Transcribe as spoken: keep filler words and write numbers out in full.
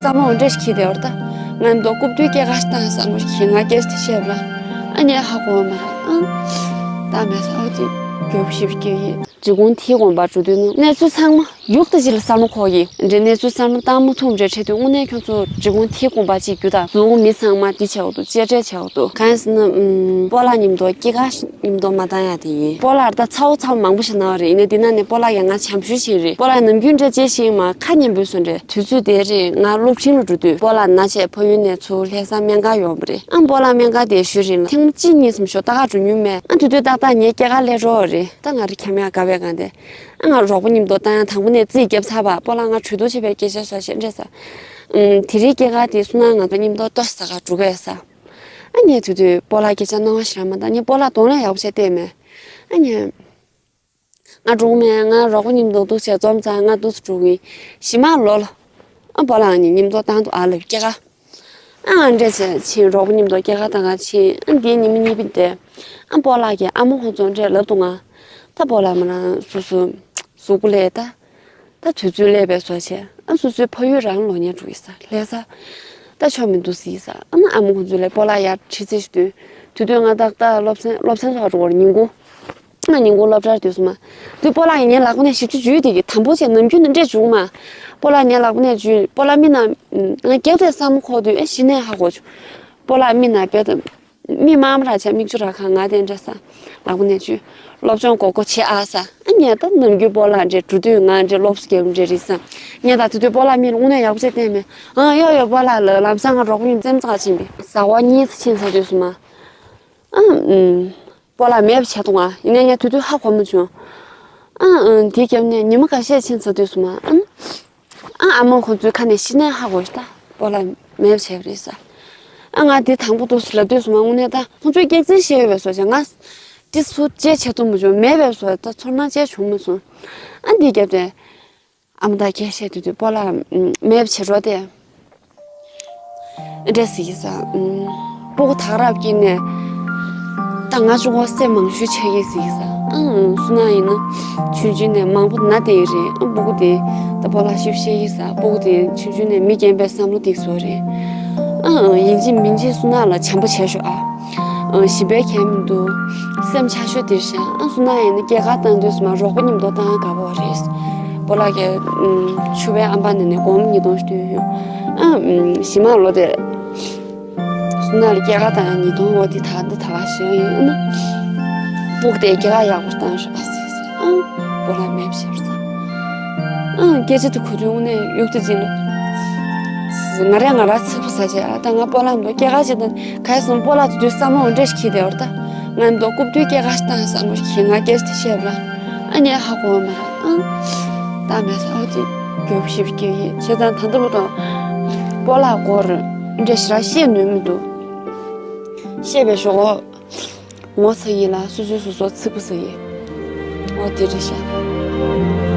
བསམ་བློ་འདྲ་ཞིག་འཁྱེར་བསྡད་ཡོད་རེད་ད། ང་མདོ་རྐུབ་སྟོད་སྐྱེས་སྐར་ཞིག་བཏང་བསམ་བློ་ཞིག་ང་སྐད་ཆ་དེ་བཤད་པ། ཨ་ནི་ཧ་གོ་བ་མ་རེད། ཨང་། ད་མེད་ས་ཨོ་ཙི་རྒྱོབ་ཞིབ་སྐྱེ་ཡི། འབྲི་གུང་མཐིལ་དགོན་པ་འགྲོ་དུས་ནི་གནས་ཚུལ་ཚང་མ་ཡུག་ཏུ་ཅིག་ལ་བསམ་བློ་འཁོར་གི་འདྲེ། གནས་ཚུལ་བསམ་བློ་བཏང་མ་ཐུབ་འདྲེ་འཕྲད་དུས་དངོས་གནས་ཁྱོད་ཚོ་འབྲི་གུང་མཐིལ་དགོན་པ་ཅིག་རྒྱུ་དང་ཟུག་མི་ཚང་མ་འདི་བྱས་འོ་དུ་གཅེས་སྤྲས་བྱས་འོ་དུ་གང་ཡིན་ཟེར་ན་སྤོ་ལགས་མཉམ་དུ་སྐྱེས་སྐར་མཉམ་དུ་མ་བཏང་ཡ་དེ་ཡིན། སྤོ་ལགས་ད་ཚ་བོ་ཚ་བོ་མང་པོ་ཞིག་གནང་བ་རེད། ཡིན་ནའི་འདི་ན་ནས་སྤོ་ལགས་ཀྱང་ང་བྱམས་ཞུ་ཞིག་རེད། སྤོ་ལགས་ནམ་རྒྱུན་འདྲ་ཅེས་ཤིག་མ་ཁ་མཉམ་པོས་སོང་འདྲེ། དུས་ཚོད་དེ་རེད་ང་སློབ་ཆེན་ལ་འགྲོ་དུས་སྤོ་ལགས་ན་ཆེ་ཕ་ཡུལ་ནས་ཚུར་ལྷ་ས་སྨན་ཁང་ཡོང་བ་རེད། ཨ་སྤོ་ལགས་སྨན་ཁང་དེ་ཞུ་རིང་ལ་ཐེངས་མ་གཅིག་གཉིས་ཙམ་ཞོ་ལྟ་ག་འགྲོ་མྱོང་མེད། ཨ་དུས་དུས་ཏག་ཏག་ངའི་སྐྱེས་སྐར་སླེབས་འགྲོ་བ་རེད། ད་ང་རེ་ཁྱམ་ཡག་དགའ་བའི་སྒང་དེ། ཨ་ང་རོགས་པ་མཉམ་དུ་བཏང་ཡང་དང་པོ་ནས་རྩིས་རྒྱབ་ཚར་བ། སྤོ་ལགས་ང་གྲོས་བསྡུར་བྱེད་པའི་སྐད་ཆ་བཟོ་ཞེས་འདྲེ་ས། ཨུམ། དེ་རིང་སྐྱེས་སྐར་དེ་སུ་ན་ང་ཚོ་མཉམ་དུ་ལྟོ་ཟ་ག་འགྲོ་གས་ས། ཨ་ངས་དུས་དུས་སྤོ་ལགས་སྐད་ཆ་སྣང་བ་ཞེ་དྲག་མ་འདང་། ངས་སྤོ་ལགས་གདོང་ལེན་ཡག་པོ་བྱས་བལྟས་མེད། ཨ་ངས། ང་འགྲོ་གི་མེད། ང་རོགས་པ་མཉམ་དུ་འདུག་བྱས་འཛོམས་ཙང་ང་འདུག་སེ་འགྲོ་གི་ཡིན། གཞི་མ་ལོ་ལ། ཨ་སྤོ་ལགས་ནི་མཉམ་དུ་བཏང་འདུག་ཨ་ལབ་སྐྱེས་སྐར། ཨ་ང་འདྲེ་བྱས་ཕྱིན་རོགས་པ་མཉམ་དུ་སྐྱེས་སྐར་བཏང་ག་ཕྱིན། ཨ་འདིའི་ཉི་མ་གཉིས་པ་དེ། ཨ་སྤོ་ལགས་ཀྱི་ཨ་མ་ཁོང་ཚོ་འདྲེ་ལབ་འདུག་ང་། ད་སྤོ་ལགས་མ་ན་སོ་སོ་གཟུགས་པོ་ལས་ད། ད་དུས་ཚོད་སླེབས་པའི་བཟོ་བྱས། ཨ་སོ་སོའི་ཕ་ཡུལ་རང་ལོག་ཉལ་འགྲོ་གི་ས་ལྷ་ས། ད་ཆོ་མི་འདུག་ཟེར་ས། ཨ་ན་ཨ་མ་ཁོང་ཚོ་ལས་སྤོ་ལགས་ཡར་ཁྲིད་རྩིས་ཞུ་དུས། དུས་དུས་ང་ཏག་ཏག་སློབ་ཚན་སློབ་ཚན་ཚོགས་འགྲོ་བར་ཉིན་གུང་། ང་ཉིན་གུང་སློབ་གྲྭར་དུས་སུ་མ། དུས་སྤོ་ལགས་ངའི་ལག་པ་ནས་ཞིབ་ཅིག་འཇུས་དེ་གི་དམ་པོ་བྱས་ནམ་རྒྱུན་དུ་འདྲེ་བྱུང་མ། སྤོ་ལགས་ངའི་ལག་པ་ནས་འཇུས། སྤོ་ལགས་མིག་ནང་ང་རྒྱབ་དེ་བསམ་བློ་འཁོར་དུས་ཨེ་གཞི་ནས་ཧ་གོ་བྱུང་། སྤོ་ལགས་མིག་ནང་བེ་དང་། མི་དམར་ར་ཆ་མིག་ཆུ་ར་ཁ་ང་དེ་འདྲ་ས། ལག་པ་ནས་ཆུ། སློབ་སྦྱོང་གོ་གོ་བྱེད་ཨ་ས། ཨ་ངས་ད་ནམ་རྒྱུན་སྤོ་ལགས་འདྲེ་འགྲོ་དུས་ང་འདྲེ་སློབ་གསོ་རྒྱབ་འདྲེ་རེད་ས། ངས་ད་དེ་དུས་སྤོ་ལགས་མིག་ལ་དངོས་གནས་ཡག་པོ་བྱས་བསྟན་མེད། ཨ་ཡོ་ཡོ་སྤོ་ལགས་ལ་ལམ་སང་ང་རོགས་པ་ཡིན་སེམས་ཚ་ཆེན་པས། ཟ་བ་གཉིས་ཚེ་ཕྱིན་ཚ་དུས་སུ་མ། ཨ་ཨུམ། སྤོ་ལགས་མེད་པ་བྱས་འདུག་ང་། ཡིན་ནའི་ངས་དེ་དུས་ཧ་གོ་མ་བྱུང་། ཨ་ཨུམ་དེ་རྒྱབ་ནས་ཉི་མ་ཁ་ཤས་ཕྱིན་ཚ་དུས་སུ་མ་ཨུམ། ཨ་ཨ་མ་ཁོ་ཚོའི་ཁ་ནས་ཤི་ནས་ཧ་གོ་ཤི་ད། སྤོ་ལགས་མེད་པ་བྱས་པ་རེད་ས། ཨ་ང་འདི་དང་པོ་འདུག་སེ་ལབ་དུས་སུ་མ་དངོས་གནས་ད་ཁོ་ཚོས་སྐྱག་རྫུན་བཤད་ཡོད་པའི་བཟོ་བྱས་ང་། འདི་སུ་ཅེས་བྱེད་ཐུབ་མ་བྱུང་། མེད་པའི་བཟོ་ད་ཚོར་སྣང་ཅེས་བྱུང་མ་སོང་། ཨ་འདི་རྒྱབ་དེ། ཨ་མ་ད་ཁྱེད་བཤད་དུས་དུས་སྤོ་ལགས་མེད་པ་བྱེད་རོགས་དེ། འདྲ་ཟིག་ས། སྤུ་གུ་དག་རབ་ཀྱིས་ནས། ད་ང་ཅུང་གོ་སེམས་མང་ཤོས་ཆགས་ཀྱི་ཟིག་ས། ཨང་སུ་ན་ཡིན་ན། ཆུང་ཆུང་ནས་མང་པོ་ན་དེ་རེད། ཨང་སྤུ་གུ་དེ། ད་སྤོ་ལགས་ཤིབ་བཤད་ཀྱི་ས། སྤུ་གུ་དེ་ཆུང་ཆུང་ནས་མི་རྒན་པའི་བསམ་བློ་དེ་བཟོ་རེད། ཨང་ཡིན་གཅིག་མིན་གཅིག་སུ་ན་ལ་བྱམས་པོ་བྱས་ཤོག་ཨ། ཨང་ཞིམ་པའི་ཁྱད་མི་འདུག་སེམས་ཆགས་ཤོས་དེར་ཤ། ཨང་སུ་ན་ཡིན་ན་སྐྱེས་སྐར་བཏང་དུས་སུ་མ་རོགས་པ་མཉམ་དུ་བཏང་དགའ་པོ་རེད། སྤོ་ལགས་ཀྱིས་ཕྱུ་པའི་ཨམ་པ་ནས་ནས་སྒོར་མོ་ཉིས་སྟོང་ཞིག་བཏོན་ཡོད། ཨང་ཞི་མ་ལོ་དེ། སུ་ན་ལ་སྐྱེས་སྐར་དང་ཉིས་སྟོང་འོ་དེ་ད་འདི་ད་བ་ཞེས་ཡིན་ཨ་ན། སྤུག་དེ་སྐྱེས་སྐར་ཡག་པོ་བཏང་ཤོག་ཨ་སི་སི་ཨང་། སྤོ་ལགས་མེད་ཤེས་ས། ཨང་སྐད་ཆ་དེ་གོ་དུས་དངོས་གནས་ཡུག་ཏུ་ཅིག་ལ། ང་རེ་ང་ར་ཚིག་པ་ཟ་བྱས་ཨ་ད་ང་སྤོ་ལགས་མདོ་སྐྱེས་སྐར་ཅིག་དང་ག་ཡེ་སོང་སྤོ་ལགས་དེ་དུས་བསམ་བློ་འདྲ་ཞིག་འཁྱེར་བསྡད་ཡོད་རེད་ད། ང་མདོ་རྐུབ་སྟོད་སྐྱེས་སྐར་ཞིག་བཏང་བསམ་བློ་ཞིག་ང་སྐད་ཆ་དེ་བཤད་པ། ཨ་ནི་ཧ་གོ་བ་མ་རེད་ཨང་། ད་མེད་ས་ཨོ་ཙི་རྒྱོབ་ཞིབ་སྐྱེ་ཡིན་བྱས་ཙང་ད་ལྟ་བུ་དང་། སྤོ་ལགས་སྐོར་འདྲ་ཞིག་ར་བཤད་ནུས་མི་འདུག་བཤད་པའི་ཞོར་ངོ་ཚ་ཡིན་ལ་སོ་སོའི་སོ་སོ་ཚིག་པ་ཟ་ཡིན། འོ་དེ་རེད་ཤག